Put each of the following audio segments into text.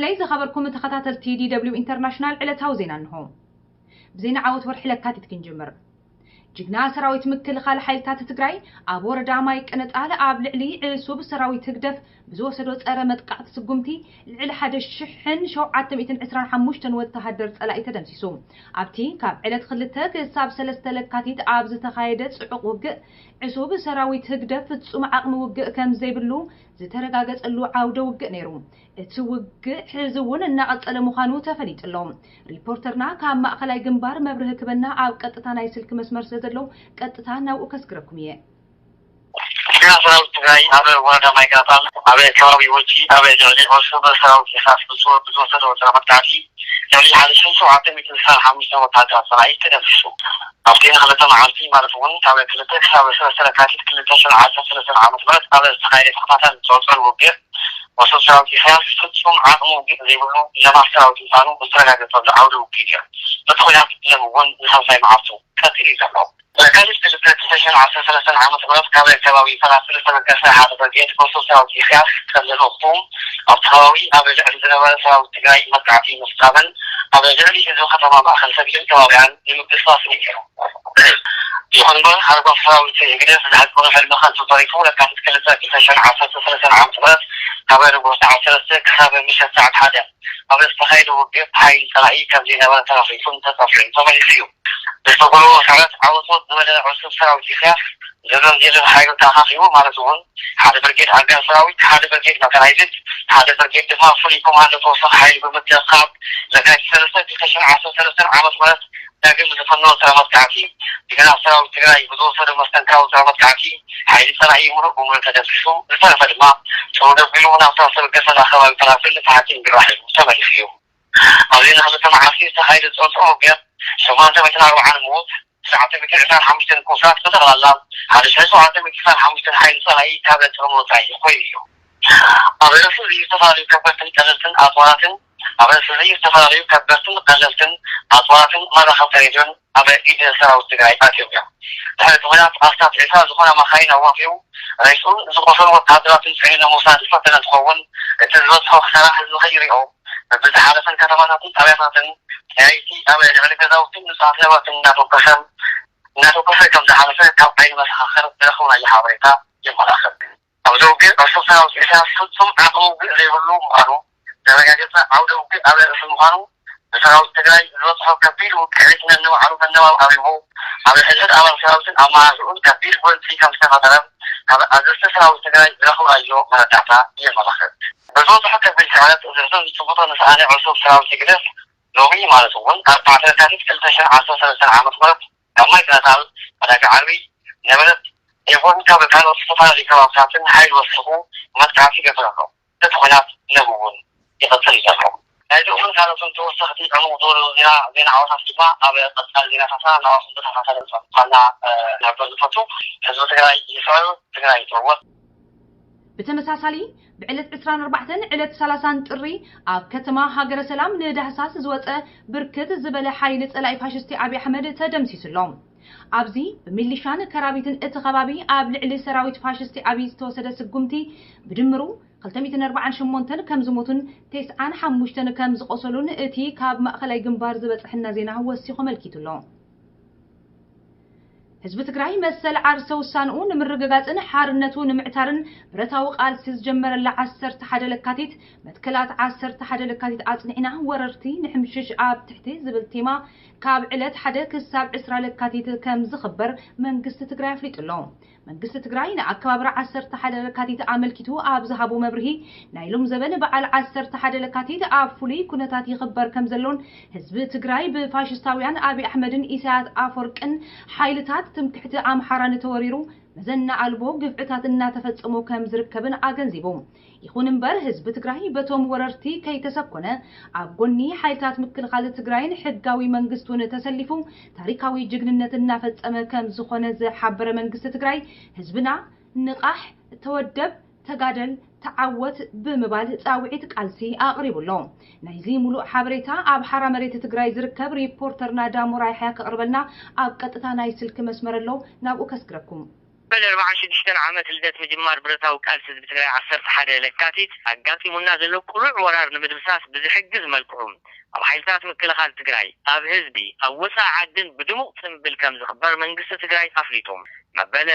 ለይ ዝኸበርኩም ተኸታተልቲ ዲ ደብሊው ኢንተርናሽናል ዕለታዊ ዜና እንሆ። ብዜና ዓወት ወርሒ ለካቲት ክንጅምር። ጅግና ሰራዊት ምክልኻል ሓይልታት ትግራይ ኣብ ወረዳ ማይ ቅነጣል ኣብ ልዕሊ ዕሱብ ሰራዊት ህግደፍ ብዝወሰዶ ጸረ መጥቃዕቲ ስጉምቲ ልዕሊ ሓደ ሽሕን ሸውዓተ ሚእትን ዕስራን ሓሙሽተን ወተሃደር ጸላኢ ተደምሲሱ። ኣብቲ ካብ ዕለት ክልተ ክሳብ ሰለስተ ለካቲት ኣብ ዝተኻየደ ጽዑቕ ውግእ ዕሱብ ሰራዊት ህግደፍ ፍጹም ዓቕሚ ውግእ ከም ዘይብሉ ዝተረጋገጸሉ ዓውደ ውግእ ነይሩ። እቲ ውግእ ሕዚ እውን እናቐጸለ ምዃኑ ተፈሊጡ ኣሎ። ሪፖርተርና ካብ ማእኸላይ ግንባር መብርሂ ክበና ኣብ ቀጥታ ናይ ስልኪ መስመር ስለ ዘለዉ ቀጥታ ናብኡ ከስግረኩም እየ። ጅግና ሰራዊት ትግራይ ኣብ ወረዳ ማይ ቅነጣል ኣብ ከባቢ ወጂ ኣብ ልዕሊ ዕሱብ ሰራዊት ኢሳያስ ብዝወ- ብዝወሰዶ ወጥረ መጥቃዕቲ ልዕሊ ሓደ ሽሕን ሸውዓተ ሚእትን ስሳን ሓሙሽተን ወታደራት ሰራዊት ተደምሲሱ። ኣብቲ ንክልተ መዓልቲ ማለት እውን ካብ ክልተ ክሳብ ሰለስተ ለካቲት ክልተ ሽሕን ዓሰርተ ሰለስተን ዓመተ ምህረት ኣብ ዝተኻየደ ተኸታታሊ ዝፀወፀሉ ውግእ ወሰብ ሰራዊት ኢሳያስ ፍጹም ዓቕሚ ውግእ ዘይብሉ ለማስ ሰራዊት ምዃኑ ዝተረጋገጸሉ ዓውደ ውግእ እዩ። እቲ ኲናት ሎም እውን ንሳልሳይ መዓልቱ ቀጺሉ እዩ ዘሎ። ለካቲት ክልተ ክልተ ሽሕን ዓሰርተ ሰለስተን ዓመተ ምህረት ካብ ከባቢ ፈላስል ዝተበገሰ ሓደ ብርጌድ ወሰብ ሰራዊት ኢሳያስ ቀንዲ ልኡኽቱ ኣብቲ ከባቢ ኣብ ልዕሊ ዝነበረ ሰራዊት ትግራይ መጥቃዕቲ ምፍጻምን ኣብ ልዕሊ ህዝቢ ከተማ ማእኸል ሰቢልን ከባቢኣን ንምብስባስ እዩ ነይሩ። ይኹን እምበር ሓርጎፍ ሰራዊት ህግደፍ ዝሃቀኑ ሕልሚ ከንቱ ተሪፉ ለካቲት ክልተ ክልተ ሽሕን ዓሰርተ ሰለስተን ዓመተ ምህረት ካብ ንጉስ ሰዓት ሰለስተ ክሳብ ምሸት ሰዓት ሓደ ኣብ ዝተኻየደ ውግእ ሓይሊ ጸላኢ ከም ዘይነበረ ተረፊሱን ተጸፊዑን ተመሊሱ እዩ። ብዝተጎለቦ ስዕረት ዓወት ወጥ ዝበለ ዕሱብ ሰራዊት ኢሳያስ ዘሎን ዘየሎን ሓይሉ ተኣኻኺቡ ማለት እውን ሓደ ብርጌድ ኣጋር ሰራዊት፣ ሓደ ብርጌድ መካናይዝድ፣ ሓደ ብርጌድ ድማ ፍሉይ ኮማንዶ ተወሳኺ ሓይሊ ብምትእኽኻብ ለካቲት ሰለስተ ክልተ ሽሕን ዓሰርተ ሰለስተን ዓመተ ምህረት ዳግም ዝፈነወ ጸረ መጥቃዕቲ ጅግና ሰራዊት ትግራይ ብዝወሰዶ መስተንክራዊ ጸረ መጥቃዕቲ ሓይሊ ጸላኢ ሙሉእ ብሙሉእ ተደምሲሱ፣ ዝተረፈ ድማ ጽምዶ ኣቢሉ ናብታ ዝተበገሰላ ከባቢ ፈላስል ተሓቲም ግራ ሒዙ ተመሊሱ እዩ። ኣብዚ ንክልተ መዓልቲ ዝተኻየደ ጸንጾ ውግእ ሸሞንተ ሚእትን ኣርባዓን ምዉት፣ ትሽዓተ ሚእትን ዕስራን ሓሙሽተን ቁስላት ብጠቕላላ ሓደ ሽሕን ሸውዓተ ሚእትን ዕስራን ሓሙሽተን ሓይሊ ጸላኢ ካብ ጥቕሚ ወጻኢ ኮይኑ እዩ። ኣብ ርእሲ እዚ ዝተፈላለዩ ከበድትን ቀለልትን ኣጽዋራትን ኣብ ርእሲ እዚ ዝተፈላለዩ ከበድትን ቀለልትን ኣጽዋራትን መራኸብቲ ሬድዮን ኣብ ኢድ ሰራዊት ትግራይ ኣትዮም እዮም። ድሕሪ እቲ ኲናት ኣስታት ዕስራ ዝኾና መኻይን ኣዋፊሩ ሬስኡን ዝቆሰሉ ወተሃደራትን ጽዒኑ ንምውሳድ ዝፈተነ እንትኸውን፣ እቲ ዝበዝሖ ክሳራ ህዝቢ ከይሪኦ በብዝሓለፈን ከተማታትን ጣብያታትን ጠያይቲ ኣብ ልዕሊ ገዛውትን ንጹሃት ንብረትን እናተኮሰ እናተኮሰ ከም ዝሓለፈ ካብ ዓይኒ መሰኻኽር ዝረኸብናዮ ሓበሬታ የመላኽት። ኣብዚ ውግእ ዕሱብ ሰራዊት ኢሳያስ ፍጹም ዓቕሚ ውግእ ዘይብሉ ምዃኑ ዘረጋገጸ ዓውደ ውግእ ኣብ ርእሲ ምዃኑ፣ ንሰራዊት ትግራይ ዝበጽሖ ከቢድ ውቅዒት ነንባዕሉ መነባብሮ ኣብ ሕድሕድ ኣባል ሰራዊትን ኣመራርሕኡን ከቢድ ጎንፂ ከም ዝተፈጠረ ካብ ኣዘዝቲ ሰራዊት ትግራይ ዝረኸብናዮ መረዳእታ የመላኽት። ብዝበፅሖ ከቢድ ስዕረት ዝሕዝን ዝጭብጦ ንስኣነ ዕሱብ ሰራዊት ህግደፍ ሎሚ ማለት እውን ኣርባዕተ ለካቲት ክልተ ሽሕን ዓሰርተ ሰለስተን ዓመተ ምህረት ካብ ማይ ቅነጣል፣ ዕዳጋ ዓርቢ፣ ነበረት፣ ዴቦን ካብ ካልኦት ዝተፈላለዩ ከባብታትን ሓይሊ ወሲኹ መጥቃዕቲ ይገብር ኣሎ። እቲ ኲናት ሎም እውን ይቕጽል እዩ ዘሎ። ናይዚ እውን ካልኦትን ተወሰኽቲ ዕሙቕ ዝበሉ ዜና ዜና ዓወታት ድማ ኣብ ቀጻሊ ዜናታትና ናባኹም ብተኸታታሊ ምዃንና ንሕብር ዝፈቱ። ህዝቢ ትግራይ ይስዕር፣ ትግራይ ትዕወት። ብተመሳሳሊ ብዕለት ዕስራን ኣርባዕተን ዕለት ሰላሳን ጥሪ ኣብ ከተማ ሃገረ ሰላም ንዳህሳስ ዝወፀ ብርክት ዝበለ ሓይሊ ፀላኢ ፋሽስቲ ኣብይ ኣሕመድ ተደምሲሱ ኣሎ። ኣብዚ ብሚሊሻን ከራቢትን እቲ ከባቢ ኣብ ልዕሊ ሰራዊት ፋሽስቲ ኣብይ ዝተወሰደ ስጉምቲ ብድምሩ ክልተ ሚእትን ኣርባዓን ሸሞንተን ከም ዝሞቱን ተስዓን ሓሙሽተን ከም ዝቆሰሉን እቲ ካብ ማእኸላይ ግንባር ዝበፅሐና ዜና ወሲኹ ኣመልኪቱ ኣሎ። ህዝቢ ትግራይ መሰል ዓርሰ ውሳንኡ ንምርግጋፅን ሓርነቱ ንምዕታርን ብረታዊ ቃልሲ ዝጀመረላ ዓሰርተ ሓደ ለካቲት መትከላት ዓሰርተ ሓደ ለካቲት ኣፅኒዕና ወረርቲ ንሕምሽሽ ኣብ ትሕቲ ዝብል ቴማ ካብ ዕለት ሓደ ክሳብ ዕስራ ለካቲት ከም ዝኽበር መንግስቲ ትግራይ ኣፍሊጡ ኣሎ። መንግስቲ ትግራይ ንኣከባብራ ዓሰርተ ሓደ ለካቲት ኣመልኪቱ ኣብ ዝሃቦ መብርሂ፣ ናይ ሎም ዘበን በዓል ዓሰርተ ሓደ ለካቲት ኣብ ፍሉይ ኩነታት ይኽበር ከም ዘሎን ህዝቢ ትግራይ ብፋሽስታውያን ኣብይ ኣሕመድን ኢሳያስ ኣፈወርቅን ሓይልታት ትምክሕቲ ኣምሓራን ተወሪሩ መዘና ኣልቦ ግፍዕታት እናተፈጸሞ ከም ዝርከብን ኣገንዚቡ። ይኹን እምበር ህዝቢ ትግራይ በቶም ወረርቲ ከይተሰኮነ ኣብ ጎኒ ሓይልታት ምክልኻል ትግራይን ሕጋዊ መንግስቱን ተሰሊፉ ታሪካዊ ጅግንነት እናፈጸመ ከም ዝኾነ ዝሓበረ መንግስቲ ትግራይ፣ ህዝብና ንቓሕ፣ ተወደብ፣ ተጋደል፣ ተዓወት ብምባል ጻውዒት ቃልሲ ኣቕሪቡ ኣሎ። ናይዚ ሙሉእ ሓበሬታ ኣብ ሓራ መሬት ትግራይ ዝርከብ ሪፖርተርና ዳሞራ ያሕያ ከቕርበልና ኣብ ቀጥታ ናይ ስልኪ መስመር ኣሎ፣ ናብኡ ከስግረኩም። በል ኣርባዓን ሽዱሽተን ዓመት ልደት ምጅማር ብረታዊ ቃልሲ ህዝቢ ትግራይ ዓሰርተ ሓደ ለካቲት ኣጋጢሙና ዘሎ ቅሉዕ ወራር ንምድምሳስ ብዝሕግዝ መልክዑ ኣብ ሓይልታት ምክልኻል ትግራይ ኣብ ህዝቢ ኣብ ወፃኢ ዓድን ብድሙቕ ፅምብል ከም ዝኽበር መንግስቲ ትግራይ ኣፍሊጡ። መበለ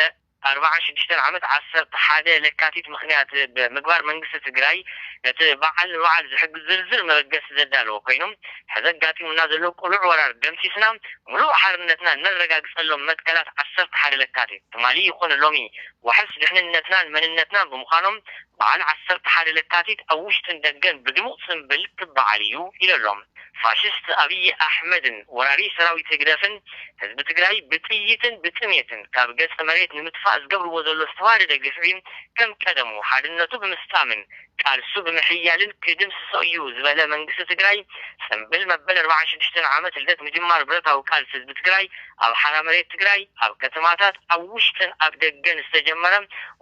ኣርባዓን ሽዱሽተን ዓመት ዓሰርተ ሓደ ለካቲት ምኽንያት ብምግባር መንግስቲ ትግራይ ነቲ በዓል ንበዓል ዝሕግዝ ዝርዝር መበገሲ ዘዳለወ ኮይኑ፣ ሕዚ ኣጋጢሙና ዘሎ ቅሉዕ ወራር ደምሲስና ሙሉእ ሓርነትና እነረጋግፀሎም መትከላት ዓሰርተ ሓደ ለካቲት ትማሊ ይኹን ሎሚ ዋሕስ ድሕንነትናን መንነትናን ብምዃኖም በዓል ዓሰርተ ሓደ ለካቲት ኣብ ውሽጥን ደገን ብድሙቕ ፅምብል ክበዓል እዩ ኢለሎም። ፋሽስት ኣብይ ኣሕመድን ወራሪ ሰራዊት ህግደፍን ህዝቢ ትግራይ ብጥይትን ብጥሜትን ካብ ገፀ መሬት ንምጥፋእ ዝገብርዎ ዘሎ ዝተዋደደ ግፍዒ ከም ቀደሙ ሓድነቱ ብምስጣምን ቃልሱ ብምሕያልን ክድምስሶ እዩ ዝበለ መንግስቲ ትግራይ፣ ጽምብል መበል ኣርባዓን ሽዱሽተን ዓመት ልደት ምጅማር ብረታዊ ቃልሲ ህዝቢ ትግራይ ኣብ ሓራ መሬት ትግራይ፣ ኣብ ከተማታት፣ ኣብ ውሽጥን ኣብ ደገን ዝተጀመረ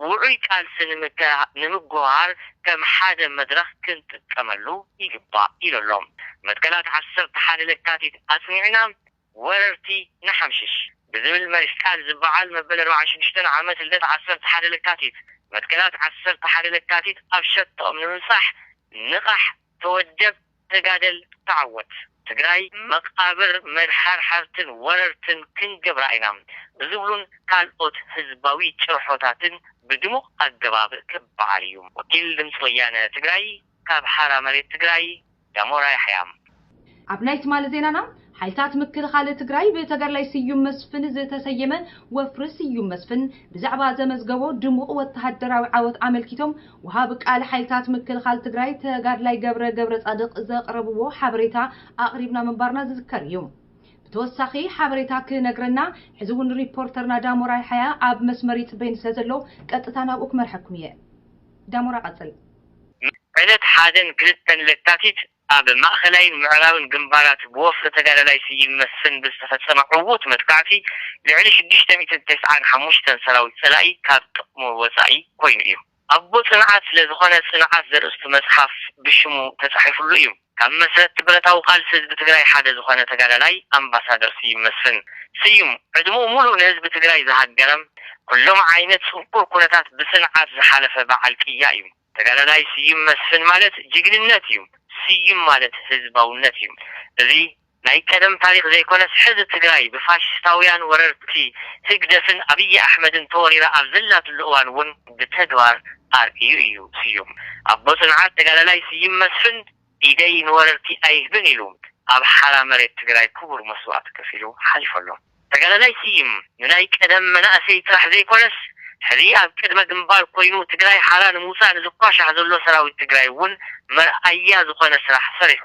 ውዑይ ቃልሲ ንምከ-፣ ንምጉሃር ከም ሓደ መድረኽ ክንጥቀመሉ ይግባእ ኢሉ ኣሎ። መትከላት ዓሰርተ ሓደ ለካቲት ኣጽኒዕና፣ ወረርቲ ንሓምሽሽ ብዝብል መሪሕ ቃል ዝበዓል መበል ኣርባዓን ሽዱሽተን ዓመት ልደት ዓሰርተ ሓደ ለካቲት፣ መትከላት ዓሰርተ ሓደ ለካቲት ኣብ ሸቶኦም ንምብጻሕ ንቓሕ፣ ተወደብ፣ ተጋደል፣ ተዓወት። ትግራይ መቓብር መድሓርሓርትን ወረርትን ክንገብራ ኢና ብዝብሉን ካልኦት ህዝባዊ ጭርሖታትን ብድሙቕ ኣገባብ ክበዓል እዩ። ወኪል ድምፂ ወያነ ትግራይ ካብ ሓራ መሬት ትግራይ ዳሞራ ያሕያ። ኣብ ናይ ትማሊ ዜናና፣ ሓይልታት ምክልኻል ትግራይ ብተጋዳላይ ስዩም መስፍን ዝተሰየመ ወፍሪ ስዩም መስፍን ብዛዕባ ዘመዝገቦ ድሙቕ ወተሃደራዊ ዓወት ኣመልኪቶም፣ ወሃቢ ቃል ሓይልታት ምክልኻል ትግራይ ተጋዳላይ ገብረ ገብረ ጻድቕ ዘቕረብዎ ሓበሬታ ኣቕሪብና ምንባርና ዝዝከር እዩ። ብተወሳኺ ሓበሬታ ክነግረና፣ ሕዚ እውን ሪፖርተርና ዳሞራ ይሓያ ኣብ መስመር ይጽበይን ስለ ዘሎ፣ ቀጥታ ናብኡ ክመርሐኩም እየ። ዳሞራ፣ ቀጽል። ዕለት ሓደን ክልተን ለካቲት ኣብ ማእኸላይን ምዕራብን ግንባራት ብወፍሪ ተጋዳላይ ስዩም መስፍን ብዝተፈጸመ ዕዉት መጥቃዕቲ፣ ልዕሊ ሽዱሽተ ሚእትን ተስዓን ሓሙሽተን ሰራዊት ጸላኢ ካብ ጥቕሚ ወጻኢ ኮይኑ እዩ። ኣቦ ጽንዓት ስለ ዝኾነ፣ ጽንዓት ዘርእስቱ መጽሓፍ ብሽሙ ተጻሒፉሉ እዩ። ካብ መስረትቲ ብረታዊ ቃልሲ ህዝቢ ትግራይ ሓደ ዝኾነ ተጋዳላይ ኣምባሳደር ስዩም መስፍን። ስዩም ዕድመኡ ሙሉእ ንህዝቢ ትግራይ ዝሃገረ፣ ኩሎም ዓይነት ጽንኩር ኩነታት ብጽንዓት ዝሓለፈ በዓል ቅያ እዩ። ተጋዳላይ ስዩም መስፍን ማለት ጅግንነት እዩ። ስዩም ማለት ህዝባውነት እዩ። እዚ ናይ ቀደም ታሪኽ ዘይኮነስ፣ ሕዚ ትግራይ ብፋሽስታውያን ወረርቲ ህግደፍን ኣብይ ኣሕመድን ተወሪራ ኣብ ዘላትሉ እዋን እውን ብተግባር ኣርእዩ እዩ ስዩም። ኣቦ ጽንዓት ተጋዳላይ ስዩም መስፍን፣ "ኢደይ ንወረርቲ ኣይህብን" ኢሉ ኣብ ሓራ መሬት ትግራይ ክቡር መስዋእቲ ከፊሉ ሓሊፉ ኣሎ። ተጋዳላይ ስዩም ንናይ ቀደም መናእሰይ ጥራሕ ዘይኮነስ፣ ሕዚ ኣብ ቅድመ ግንባር ኮይኑ ትግራይ ሓራ ንምውፃእ ንዝኳሻሕ ዘሎ ሰራዊት ትግራይ እውን መርኣያ ዝኾነ ስራሕ ሰሪሑ፣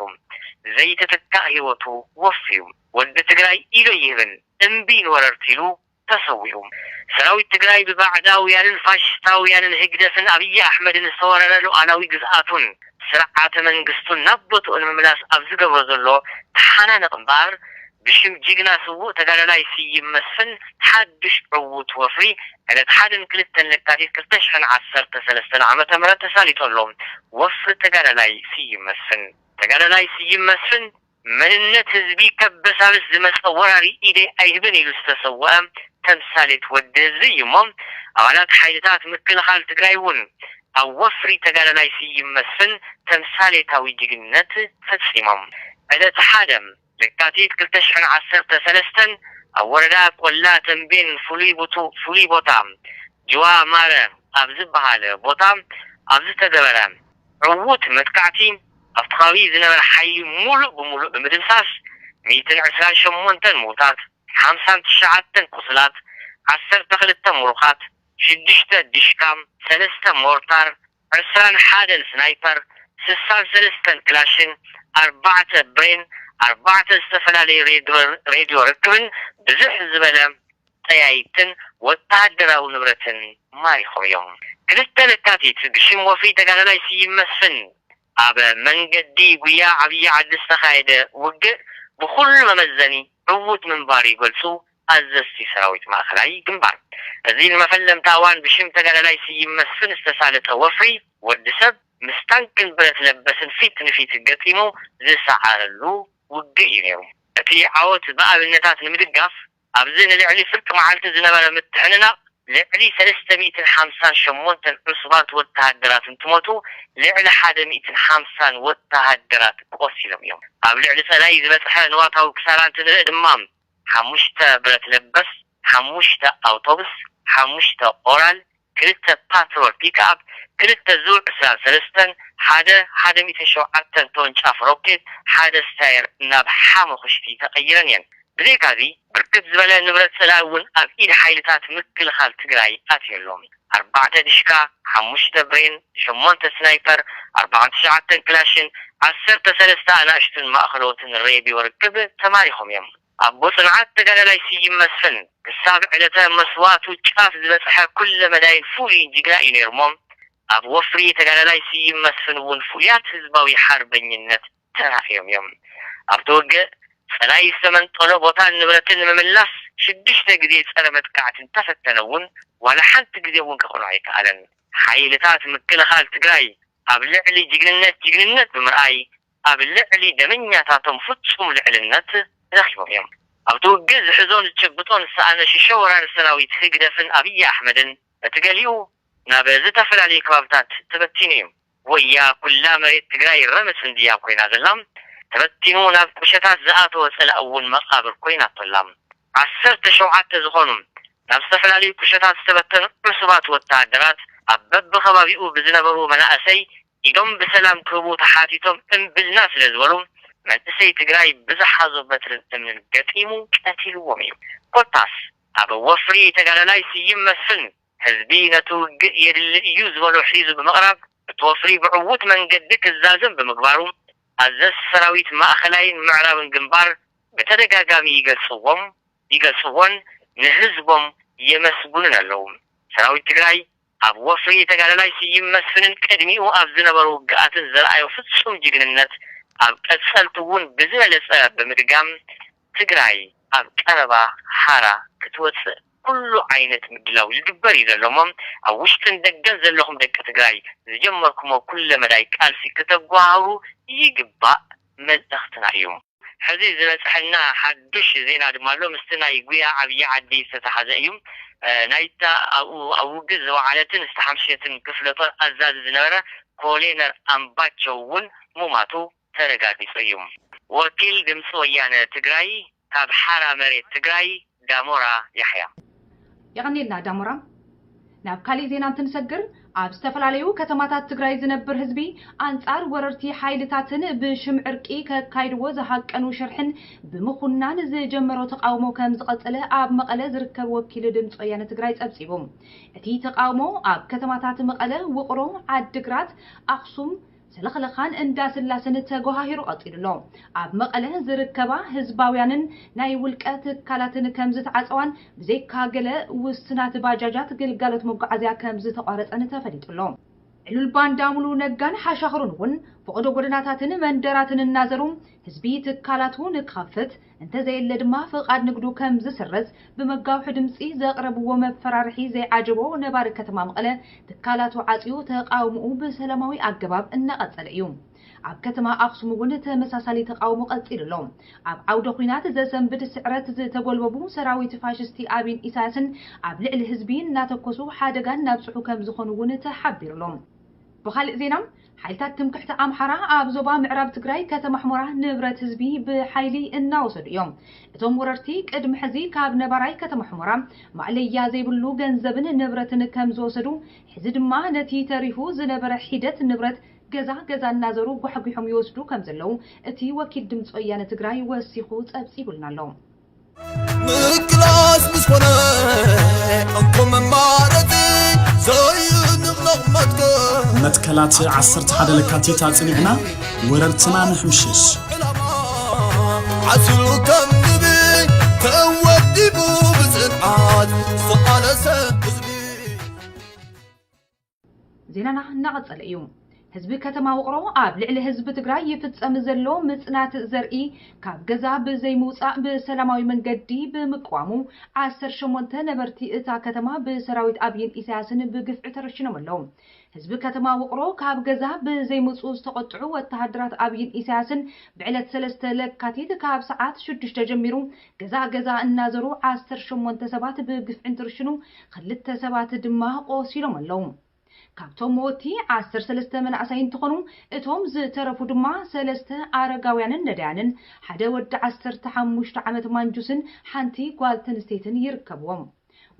ዘይተተካእ ህይወቱ ወፍዩ። "ወዲ ትግራይ ኢዱ ኣይህብን፣ እምቢ ንወረርቲ" ኢሉ ተሰዊኡ። ሰራዊት ትግራይ ብባዕዳውያንን ፋሽስታውያንን ህግደፍን ኣብይ ኣሕመድን ዝተወረረ ሉዓላዊ ግዝኣቱን ስርዓተ መንግስቱን ናብ ቦትኡ ንምምላስ ኣብ ዝገብሮ ዘሎ ተሓናነቕ እምበኣር፣ ብሽም ጅግና ስዉእ ተጋዳላይ ስዩም መስፍን ሓዱሽ ዕዉት ወፍሪ፣ ዕለት ሓደን ክልተን ለካቲት ክልተ ሽሕን ዓሰርተ ሰለስተን ዓመተ ምህረት ተሳሊጡ ኣሎ። ወፍሪ ተጋዳላይ ስዩም መስፍን። ተጋዳላይ ስዩም መስፍን፣ መንነት ህዝቢ ከበሳብስ ዝመጸ ወራሪ ኢደይ ኣይህብን ኢሉ ዝተሰወአ ተምሳሌት ወዲ ህዝቢ እዩ እሞ፣ ኣባላት ሓይልታት ምክልኻል ትግራይ እውን ኣብ ወፍሪ ተጋዳላይ ስዩም መስፍን ተምሳሌታዊ ጅግንነት ፈጺሞም። ዕለት ሓደ ለካቲት ክልተ ሽሕን ዓሰርተ ሰለስተን ኣብ ወረዳ ቆላ ተንቤን ፍሉይ ቦቱ-፣ ፍሉይ ቦታ ጅዋ ማረ ኣብ ዝበሃል ቦታ ኣብ ዝተገበረ ዕዉት መጥቃዕቲ፣ ኣብቲ ከባቢ ዝነበረ ሓይሊ ሙሉእ ብሙሉእ ብምድምሳስ፣ ሚእትን ዕስራን ሸሞንተን ምዉታት፣ ሓምሳን ትሽዓተን ቁስላት፣ ዓሰርተ ክልተ ምሩኻት፣ ሽዱሽተ ዲሽካ፣ ሰለስተ ሞርታር፣ ዕስራን ሓደን ስናይፐር፣ ስሳን ሰለስተን ክላሽን፣ ኣርባዕተ ብሬን፣ ኣርባዕተ ዝተፈላለዩ ሬድዮ፣ ሬድዮ ርክብን ብዝሕ ዝበለ ጠያይትን ወተሃደራዊ ንብረትን ማሪኾም እዮም። ክልተ ለካቲት ብሽም ወፍሪ ተጋዳላይ ስዩም መስፍን ኣብ መንገዲ ጉያ ዓብዪ ዓዲ ዝተኻየደ ውግእ ብኹሉ መመዘኒ ዕዉት ምንባሩ ይገልጹ ኣዘዝቲ ሰራዊት ማእኸላይ ግንባር። እዚ ንመፈለምታ እዋን ብሽም ተጋዳላይ ስዩም መስፍን ዝተሳለጠ ወፍሪ፣ ወዲ ሰብ ምስ ታንክን ብረት ለበስን ፊት ንፊት ገጢሙ ዝሰዓረሉ ውግእ እዩ ነይሩ። እቲ ዓወት ብኣብነታት ንምድጋፍ፣ ኣብዚ ንልዕሊ ፍርቂ መዓልቲ ዝነበረ ምትሕንናቕ ልዕሊ ሰለስተ ሚእትን ሓምሳን ሸሞንተን ዕሱባት ወተሃደራት እንትሞቱ፣ ልዕሊ ሓደ ሚእትን ሓምሳን ወተሃደራት ቆሲሎም እዮም። ኣብ ልዕሊ ጸላኢ ዝበጽሐ ንዋታዊ ክሳራ እንትንርኢ ድማ፣ ሓሙሽተ ብረት ለበስ፣ ሓሙሽተ ኣውቶቡስ፣ ሓሙሽተ ኦራል፣ ክልተ ፓትሮል ፒክኣፕ፣ ክልተ ዙ ዕስራን ሰለስተን፣ ሓደ ሓደ ሚእትን ሸውዓተን ተወንጫፊ ሮኬት፣ ሓደ ስታየር ናብ ሓመኹሽቲ ተቐይረን እየን። ብዘይካዚ፣ ብርክት ዝበለ ንብረት ጸላኢ እውን ኣብ ኢድ ሓይልታት ምክልኻል ትግራይ ኣትዩ ኣሎ። ኣርባዕተ ድሽካ፣ ሓሙሽተ ብሬን፣ ሸሞንተ ስናይፐር፣ ኣርባዓን ትሽዓተን ክላሽን፣ ዓሰርተ ሰለስተ ኣናእሽቱን ማእኸለዎትን ሬድዮ ርክብ ተማሪኾም እዮም። ኣቦ ጽንዓት ተጋዳላይ ስዩም መስፍን ክሳብ ዕለተ መስዋእቱ ጫፍ ዝበጽሐ ኩለ መዳይን ፍሉይን ጅግና እዩ ነይሩ እሞ፣ ኣብ ወፍሪ ተጋዳላይ ስዩም መስፍን እውን ፍሉያት ህዝባዊ ሓርበኝነት ተራእዮም እዮም። ኣብቲ ውግእ ጸላኢ ዝተመንጠሎ ቦታን ንብረትን ንምምላስ ሽዱሽተ ግዜ ጸረ መጥቃዕቲ እንተፈተነ እውን ዋላ ሓንቲ ግዜ እውን ከቕንዖ ኣይከኣለን። ሓይልታት ምክልኻል ትግራይ ኣብ ልዕሊ ጅግንነት ጅግንነት ብምርኣይ ኣብ ልዕሊ ደመኛታቶም ፍጹም ልዕልነት ረኺቦም እዮም። ኣብቲ ውግእ ዝሕዞን ዝጭብጦን ዝሰኣነ ሽሾ ወራሪ ሰራዊት ህግደፍን ኣብይ ኣሕመድን እቲ ገሊኡ ናብ ዝተፈላለዩ ከባብታት ተበቲኑ እዩ። ወያ ኩላ መሬት ትግራይ ረመፅ እንድያ ኮይና ዘላ። ተበቲኑ ናብ ቁሸታት ዝኣተወ ፀላእ እውን መቃብር ኮይናቶ ኣላ። ዓሰርተ ሸውዓተ ዝኾኑ ናብ ዝተፈላለዩ ቁሸታት ዝተበተኑ ዕሱባት ወተሃደራት ኣብ በብኸባቢኡ ብዝነበሩ መናእሰይ ኢዶም ብሰላም ክህቡ ተሓቲቶም እምብልና ስለ ዝበሉ መንእሰይ ትግራይ ብዝሓዞ በትርን እምንን ገጢሙ ቀቲልዎም እዩ። ኮታስ ኣብ ወፍሪ ተጋዳላይ ስዩም መስፍን ህዝቢ ነቲ ውግእ የድሊ እዩ ዝበሎ ሒዙ ብምቕራብ፣ እቲ ወፍሪ ብዕዉት መንገዲ ክዛዘም ብምግባሩ፣ ኣዘዝቲ ሰራዊት ማእኸላይን ምዕራብን ግንባር ብተደጋጋሚ ይገልጽዎም፣ ይገልጽዎን ንህዝቦም የመስግኑን ኣለዉ። ሰራዊት ትግራይ ኣብ ወፍሪ ተጋዳላይ ስዩም መስፍንን ቅድሚኡ ኣብ ዝነበሩ ውግኣትን ዘርኣዮ ፍጹም ጅግንነት ኣብ ቀጸልቲ እውን ብዝበለጸ ብምድጋም ትግራይ ኣብ ቀረባ ሓራ ክትወፅእ ኩሉ ዓይነት ምድላው ይግበር እዩ ዘሎ እሞ ኣብ ውሽጥን ደገን ዘለኹም ደቂ ትግራይ ዝጀመርኩሞ ኩለ መዳይ ቃልሲ ክተጓሃሩ ይግባእ መልእኽትና እዩ። ሕዚ ዝበፅሐና ሓዱሽ ዜና ድማ ኣሎ። ምስቲ ናይ ጉያ ዓብዪ ዓዲ ዝተተሓዘ እዩ። ናይታ ኣብኡ ኣብ ውግእ ዝወዓለትን ዝተሓምሸትን ክፍለ ጦር ኣዛዚ ዝነበረ ኮሌነር ኣምባቸው እውን ሙማቱ ተረጋጊጹ እዩ። ወኪል ድምፂ ወያነ ትግራይ ካብ ሓራ መሬት ትግራይ ዳሞራ ያሕያ። የቐኔልና ዳሞራ። ናብ ካሊእ ዜና እንትንሰግር፣ ኣብ ዝተፈላለዩ ከተማታት ትግራይ ዝነብር ህዝቢ ኣንጻር ወረርቲ ሓይልታትን ብሽም ዕርቂ ከካይድዎ ዝሃቀኑ ሽርሕን ብምኹናን ዝጀመሮ ተቓውሞ ከም ዝቐጸለ ኣብ መቐለ ዝርከብ ወኪል ድምፂ ወያነ ትግራይ ጸብጺቡ። እቲ ተቓውሞ ኣብ ከተማታት መቐለ፣ ውቕሮ፣ ዓድግራት፣ ኣኽሱም፣ ሰለኽለኻን እንዳስላሰን ተጎሃሂሩ ቀፂሉ ኣሎ። ኣብ መቐለ ዝርከባ ህዝባውያንን ናይ ውልቀ ትካላትን ከም ዝተዓፀዋን ብዘይካ ገለ ውስናት ባጃጃት ግልጋሎት መጓዓዝያ ከም ዝተቋረፀን ተፈሊጡ ኣሎ። ዕሉል ባንዳ ሙሉ ነጋን ሓሻኽሩን እውን ፈቐዶ ጎደናታትን መንደራትን እናዘሩ ህዝቢ ትካላቱ ንክኸፍት እንተዘየለ ድማ ፍቓድ ንግዱ ከም ዝስረዝ ብመጋውሒ ድምፂ ዘቕረብዎ መፈራርሒ ዘይዓጀቦ ነባሪ ከተማ መቐለ ትካላቱ ዓፅዩ ተቓውምኡ ብሰላማዊ ኣገባብ እናቐፀለ እዩ። ኣብ ከተማ ኣኽሱም እውን ተመሳሳሊ ተቓውሞ ቀፂሉ ኣሎ። ኣብ ዓውደ ኹናት ዘሰንብድ ስዕረት ዝተጎልበቡ ሰራዊት ፋሽስቲ ኣብይን ኢሳያስን ኣብ ልዕሊ ህዝቢ እናተኮሱ ሓደጋ እናብፅሑ ከም ዝኾኑ እውን ተሓቢሩ ኣሎ። ብኻልእ ዜና፣ ሓይልታት ትምክሕቲ ኣምሓራ ኣብ ዞባ ምዕራብ ትግራይ ከተማ ሑመራ ንብረት ህዝቢ ብሓይሊ እናወሰዱ እዮም። እቶም ወረርቲ ቅድሚ ሕዚ ካብ ነባራይ ከተማ ሑመራ ማእለያ ዘይብሉ ገንዘብን ንብረትን ከም ዝወሰዱ፣ ሕዚ ድማ ነቲ ተሪፉ ዝነበረ ሒደት ንብረት ገዛ ገዛ እናዘሩ ጓሕጒሖም ይወስዱ ከም ዘለዉ እቲ ወኪል ድምፂ ወያነ ትግራይ ወሲኹ ፀብፂቡልና ኣሎ። ምክላስ ምስ ኮነ እንኮ መማረፂ ዘይንቕነቕ መትከል። መትከላት ዓሰርተ ሓደ ለካቲት ኣጽኒዕና ወረርትና ንሕምሽሽ። ዕላማ ዓሲሉ ከም ንቢ ተወዲቡ ብጽንዓት ዝተቓለሰ ህዝቢ። ዜናና እናቐጸለ እዩ። ህዝቢ ከተማ ውቕሮ ኣብ ልዕሊ ህዝቢ ትግራይ ይፍጸም ዘሎ ምጽናት ዘርኢ ካብ ገዛ ብዘይምውጻእ ብሰላማዊ መንገዲ ብምቅዋሙ ዓሰርተ ሸሞንተ ነበርቲ እታ ከተማ ብሰራዊት ኣብይን ኢሳያስን ብግፍዒ ተረሽኖም ኣለዉ። ህዝቢ ከተማ ውቕሮ ካብ ገዛ ብዘይምውፅኡ ዝተቖጥዑ ወተሃደራት ኣብይን ኢሳያስን ብዕለት ሰለስተ ለካቲት ካብ ሰዓት ሽዱሽተ ጀሚሩ ገዛ ገዛ እናዘሩ ዓሰርተ ሸሞንተ ሰባት ብግፍዒ እንትርሽኑ፣ ክልተ ሰባት ድማ ቆሲሎም ኣለዉ። ካብቶም መወቲ ዓሰርተ ሰለስተ መናእሰይ እንትኾኑ፣ እቶም ዝተረፉ ድማ ሰለስተ ኣረጋውያንን ነዳያንን፣ ሓደ ወዲ ዓሰርተ ሓሙሽተ ዓመት ማንጁስን ሓንቲ ጓል ተንስተይትን ይርከብዎም።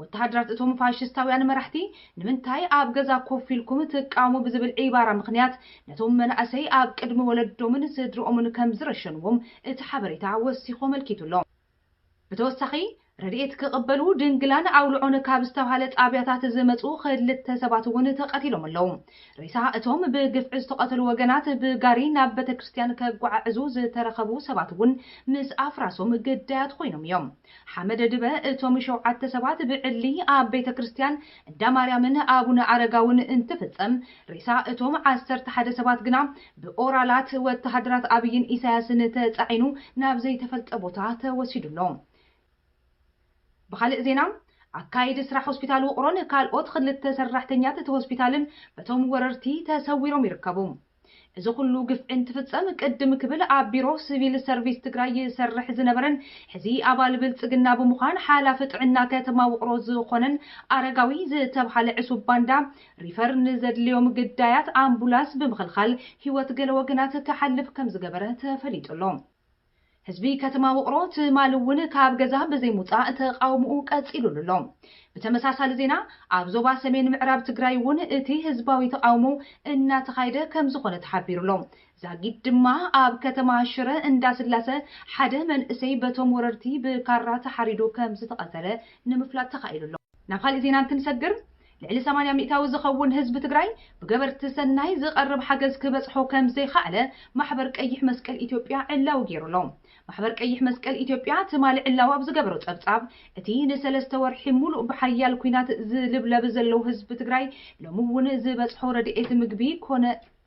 ወተሃደራት እቶም ፋሽስታውያን መራሕቲ፣ ንምንታይ ኣብ ገዛ ኮፍ ኢልኩም ትቃወሙ ብዝብል ዒባራ ምኽንያት፣ ነቶም መናእሰይ ኣብ ቅድሚ ወለዶምን ስድርኦምን ከም ዝረሸንዎም እቲ ሓበሬታ ወሲኹ ኣመልኪቱ ኣሎ። ብተወሳኺ፣ ረድኤት ክቕበሉ ድንግላን ኣውልዖን ካብ ዝተባህለ ጣብያታት ዝመፁ ክልተ ሰባት እውን ተቐቲሎም ኣለዉ። ሬሳ እቶም ብግፍዒ ዝተቐተሉ ወገናት ብጋሪ ናብ ቤተክርስትያን ከጓዓዕዙ ዝተረኸቡ ሰባት እውን ምስ ኣፍራሶም ግዳያት ኮይኖም እዮም። ሓመደ ድበ እቶም ሸውዓተ ሰባት ብዕሊ ኣብ ቤተክርስትያን እንዳ ማርያምን ኣቡነ ኣረጋውን እንትፍጸም፣ ሬሳ እቶም ዓሰርተ ሓደ ሰባት ግና ብኦራላት ወተሃደራት ኣብይን ኢሳያስን ተጻዒኑ ናብ ዘይተፈልጠ ቦታ ተወሲዱ ኣሎ። ብኻልእ ዜና፣ ኣካይዲ ስራሕ ሆስፒታል ውቕሮን ካልኦት ክልተ ሰራሕተኛት እቲ ሆስፒታልን በቶም ወረርቲ ተሰዊሮም ይርከቡ። እዚ ኩሉ ግፍዒ እንትፍጸም ቅድም ክብል ኣብ ቢሮ ሲቪል ሰርቪስ ትግራይ ይሰርሕ ዝነበረን ሕዚ ኣባል ብልጽግና ብምዃን ሓላፊ ጥዕና ከተማ ውቕሮ ዝኾነን ኣረጋዊ ዝተብሃለ ዕሱብ ባንዳ ሪፈር ንዘድልዮም ግዳያት ኣምቡላንስ ብምኽልኻል ህይወት ገለ ወገናት ክሓልፍ ከም ዝገበረ ተፈሊጡ ኣሎ። ህዝቢ ከተማ ውቕሮ ትማሊ እውን ካብ ገዛ ብዘይምውፃእ ተቃውምኡ ቀፂሉሉ ኣሎ። ብተመሳሳሊ ዜና፣ ኣብ ዞባ ሰሜን ምዕራብ ትግራይ እውን እቲ ህዝባዊ ተቃውሞ እናተኻየደ ከም ዝኾነ ተሓቢሩ ኣሎ። ዛጊድ ድማ ኣብ ከተማ ሽረ እንዳስላሰ ሓደ መንእሰይ በቶም ወረርቲ ብካራ ተሓሪዱ ከም ዝተቐተለ ንምፍላጥ ተኻኢሉ ኣሎ። ናብ ካሊእ ዜና እንትንሰግር፣ ልዕሊ ሰማንያ ሚእታዊ ዝኸውን ህዝቢ ትግራይ ብገበርቲ ሰናይ ዝቐርብ ሓገዝ ክበጽሖ ከም ዘይኸኣለ ማሕበር ቀይሕ መስቀል ኢትዮጵያ ዕላዊ ገይሩ ኣሎ። ማሕበር ቀይሕ መስቀል ኢትዮጵያ ትማሊ ዕላዊ ኣብ ዝገበሮ ጸብጻብ፣ እቲ ንሰለስተ ወርሒ ሙሉእ ብሓያል ኲናት ዝልብለብ ዘለዉ ህዝቢ ትግራይ ሎሚ እውን ዝበጽሖ ረድኤት ምግቢ ኮነ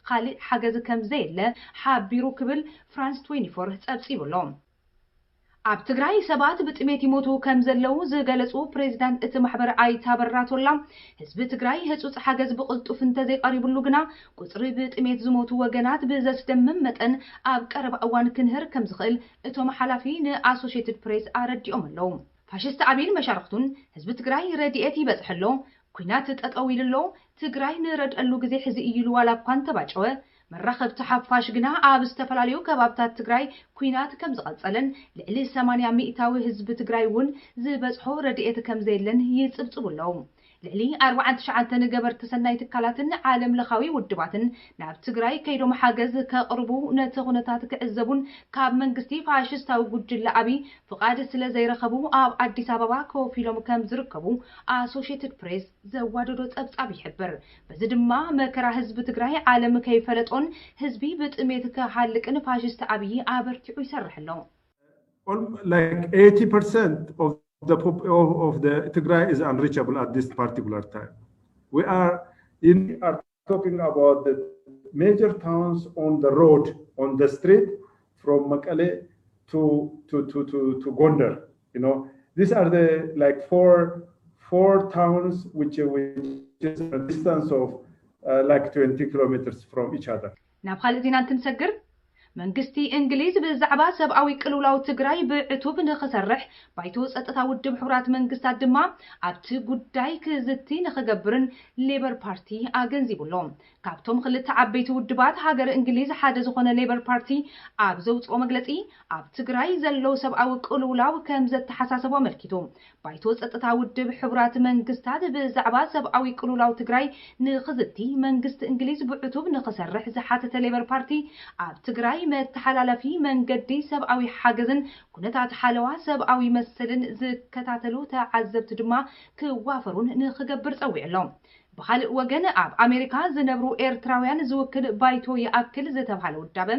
ካልእ ሓገዝ ከም ዘየለ ሓቢሩ ክብል ፍራንስ ትዌንቲ ፎር ጸብጺቡ ኣሎ። ኣብ ትግራይ ሰባት ብጥሜት ይሞቱ ከም ዘለዉ ዝገለጹ ፕሬዚዳንት እቲ ማሕበር ኣይተ ኣበራ ቶላ፣ ህዝቢ ትግራይ ህጹጽ ሓገዝ ብቕልጡፍ እንተዘይቀሪብሉ ግና ቁጽሪ ብጥሜት ዝሞቱ ወገናት ብዘስደምም መጠን ኣብ ቀረባ እዋን ክንህር ከም ዝኽእል እቶም ሓላፊ ንኣሶሼትድ ፕሬስ ኣረዲኦም ኣለዉ። ፋሽስት ኣብይን መሻርኽቱን ህዝቢ ትግራይ ረድኤት ይበጽሕ ኣሎ፣ ኲናት ጠጠው ኢሉ ኣሎ፣ ትግራይ ንረድአሉ ግዜ ሕዚ እዩ ኢሉ ዋላ እኳ እንተባጨወ፣ መራኸብቲ ሓፋሽ ግና ኣብ ዝተፈላለዩ ከባብታት ትግራይ ኲናት ከም ዝቐጸለን ልዕሊ ሰማንያ ሚእታዊ ህዝቢ ትግራይ እውን ዝበጽሖ ረድኤት ከም ዘየለን ይጽብጽቡ ኣለዉ። ልዕሊ ኣርባዓን ትሽዓተን ገበርቲ ሰናይ ትካላትን ዓለም ለኻዊ ውድባትን ናብ ትግራይ ከይዶም ሓገዝ ከቕርቡ፣ ነቲ ኩነታት ክዕዘቡን ካብ መንግስቲ ፋሽስታዊ ጉጅለ ኣብይ ፍቓድ ስለ ዘይረኸቡ ኣብ ኣዲስ ኣበባ ኮፍ ኢሎም ከም ዝርከቡ ኣሶሼትድ ፕሬስ ዘዋደዶ ጸብጻብ ይሕብር። በዚ ድማ መከራ ህዝቢ ትግራይ ዓለም ከይፈለጦን ህዝቢ ብጥሜት ክሃልቅን ፋሽስት ኣብይ ኣበርቲዑ ይሰርሕ ኣሎ። Alm- like eighty percent of the pop- of, of the Tigray is unreachable at this particular time. We are in are talking about the major towns on the road, on the street, from Mekelle to to to to, to Gondar. You know, these are the like four four towns which which is a distance of uh, like twenty kilometers from each other. ናብ ካልእ ዜና እንትንሰግር፣ መንግስቲ እንግሊዝ ብዛዕባ ሰብኣዊ ቅልውላው ትግራይ ብዕቱብ ንኽሰርሕ፣ ባይቶ ጸጥታ ውድብ ሕቡራት መንግስታት ድማ ኣብቲ ጉዳይ ክዝቲ ንኽገብርን ሌበር ፓርቲ ኣገንዚቡ ኣሎ። ካብቶም ክልተ ዓበይቲ ውድባት ሃገር እንግሊዝ ሓደ ዝኾነ ሌበር ፓርቲ ኣብ ዘውፅኦ መግለፂ፣ ኣብ ትግራይ ዘሎ ሰብኣዊ ቅልውላው ከም ዘተሓሳሰቦ ኣመልኪቱ፣ ባይቶ ጸጥታ ውድብ ሕቡራት መንግስታት ብዛዕባ ሰብኣዊ ቅልውላው ትግራይ ንኽዝቲ መንግስቲ እንግሊዝ ብዕቱብ ንኽሰርሕ ዝሓተተ ሌበር ፓርቲ፣ ኣብ ትግራይ መተሓላለፊ መንገዲ ሰብኣዊ ሓገዝን ኩነታት ሓለዋ ሰብኣዊ መሰልን ዝከታተሉ ተዓዘብቲ ድማ ክዋፈሩን ንኽገብር ጸዊዑ ኣሎ። ብኻልእ ወገን፣ ኣብ ኣሜሪካ ዝነብሩ ኤርትራውያን ዝውክል ባይቶ ይኣክል ዝተብሃለ ውዳበ፣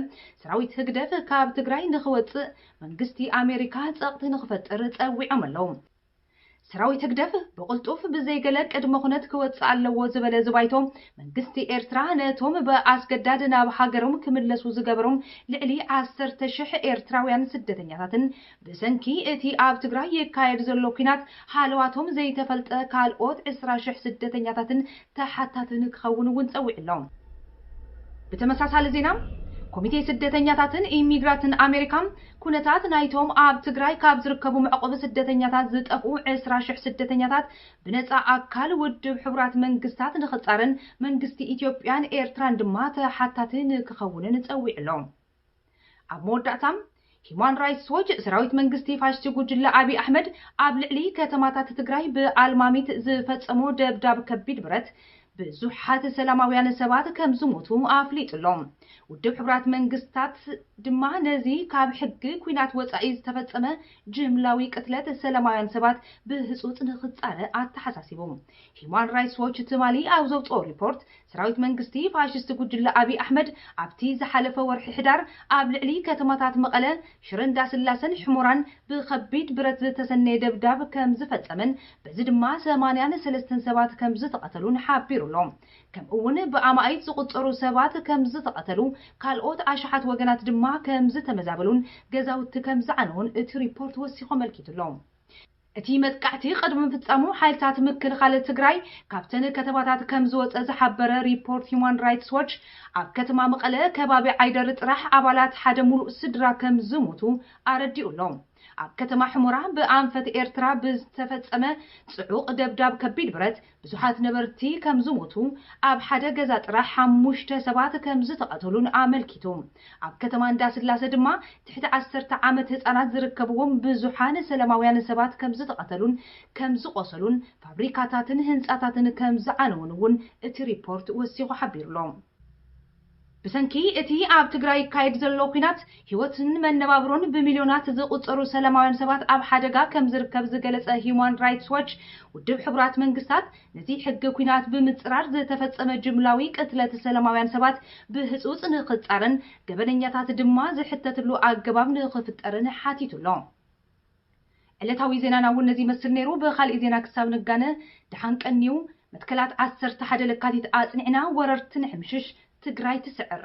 ሰራዊት ህግደፍ ካብ ትግራይ ንኽወፅእ መንግስቲ ኣሜሪካ ጸቕጢ ንኽፈጥር ጸዊዖም ኣለዉ። ሰራዊት ህግደፍ ብቕልጡፍ ብዘይገለ ቅድመ ኩነት ክወፅእ ኣለዎ ዝበለ እዚ ባይቶ፣ መንግስቲ ኤርትራ ነቶም ብኣስገዳድ ናብ ሃገሮም ክምለሱ ዝገበሮም ልዕሊ ዓሰርተ ሽሕ ኤርትራውያን ስደተኛታትን ብሰንኪ እቲ ኣብ ትግራይ ይካየድ ዘሎ ኲናት ሃለዋቶም ዘይተፈልጠ ካልኦት ዕስራ ሽሕ ስደተኛታትን ተሓታቲ ንክኸውን እውን ጸዊዑ ኣሎ። ብተመሳሳሊ ዜና፣ ኮሚቴ ስደተኛታትን ኢሚግራትን ኣሜሪካ ኩነታት ናይቶም ኣብ ትግራይ ካብ ዝርከቡ መዕቆቢ ስደተኛታት ዝጠፍኡ ዕስራ ሽሕ ስደተኛታት ብነጻ ኣካል ውድብ ሕቡራት መንግስታት ንኽጻረን መንግስቲ ኢትዮጵያን ኤርትራን ድማ ተሓታቲ ንክኸውንን ጸዊዑ ኣሎ። ኣብ መወዳእታ፣ ሂማን ራይትስ ዎች ሰራዊት መንግስቲ ፋሽስቲ ጉጅለ ኣብይ ኣሕመድ ኣብ ልዕሊ ከተማታት ትግራይ ብኣልማሚት ዝፈጸሞ ደብዳብ ከቢድ ብረት ብዙሓት ሰላማውያን ሰባት ከም ዝሞቱ ኣፍሊጡ ኣሎ። ውድብ ሕቡራት መንግስታት ድማ ነዚ ካብ ሕጊ ኲናት ወጻኢ ዝተፈጸመ ጅምላዊ ቅትለት ሰላማውያን ሰባት ብህጹጽ ንኽጻረ ኣተሓሳሲቡ። ሂማን ራይትስ ዎች ትማሊ ኣብ ዘውጽኦ ሪፖርት፣ ሰራዊት መንግስቲ ፋሽስት ጉጅለ ኣብይ ኣሕመድ ኣብቲ ዝሓለፈ ወርሒ ሕዳር ኣብ ልዕሊ ከተማታት መቐለ፣ ሽረ እንዳስላሰን ሕሞራን ብኸቢድ ብረት ዝተሰነየ ደብዳብ ከም ዝፈጸመን በዚ ድማ ሰማንያን ሰለስተን ሰባት ከም ዝተቐተሉን ሓቢሩ ኣሎ። ከምኡ እውን ብኣማኢት ዝቑጸሩ ሰባት ከም ዝተቐተሉ፣ ካልኦት ኣሽሓት ወገናት ድማ ከም ዝተመዛበሉን ገዛውቲ ከም ዝዓነውን እቲ ሪፖርት ወሲኹ ኣመልኪቱ ኣሎ። እቲ መጥቃዕቲ ቅድሚ ምፍጻሙ ሓይልታት ምክልኻል ትግራይ ካብተን ከተማታት ከም ዝወጸ ዝሓበረ ሪፖርት ሂማን ራይትስ ዎች፣ ኣብ ከተማ መቐለ ከባቢ ዓይደር ጥራሕ ኣባላት ሓደ ሙሉእ ስድራ ከም ዝሞቱ ኣረዲኡ ኣሎ። ኣብ ከተማ ሕሞራ ብኣንፈት ኤርትራ ብዝተፈጸመ ጽዑቕ ደብዳብ ከቢድ ብረት ብዙሓት ነበርቲ ከም ዝሞቱ፣ ኣብ ሓደ ገዛ ጥራሕ ሓሙሽተ ሰባት ከም ዝተቐተሉን ኣመልኪቱ። ኣብ ከተማ እንዳስላሰ ድማ ትሕቲ ዓሰርተ ዓመት ህጻናት ዝርከብዎም ብዙሓን ሰላማውያን ሰባት ከም ዝተቐተሉን ከም ዝቖሰሉን ፋብሪካታትን ህንጻታትን ከም ዝዓነውን እውን እቲ ሪፖርት ወሲኹ ሓቢሩ ኣሎ። ብሰንኪ እቲ ኣብ ትግራይ ይካየድ ዘሎ ኲናት ህይወትን መነባብሮን ብሚልዮናት ዝቑጸሩ ሰላማውያን ሰባት ኣብ ሓደጋ ከም ዝርከብ ዝገለጸ ሂዩማን ራይትስ ዎች፣ ውድብ ሕቡራት መንግስታት ነዚ ሕጊ ኲናት ብምጽራር ዝተፈጸመ ጅምላዊ ቅትለት ሰላማውያን ሰባት ብህጹጽ ንኽጻረን ገበነኛታት ድማ ዝሕተትሉ ኣገባብ ንኽፍጠርን ሓቲቱ ኣሎ። ዕለታዊ ዜናና እውን ነዚ ይመስል ነይሩ። ብኻልእ ዜና ክሳብ ንጋነ ደሓን ቀንዩ። መትከላት ዓሰርተ ሓደ ለካቲት ኣጽኒዕና፣ ወረርቲ ንሕምሽሽ፣ ትግራይ ትስዕር።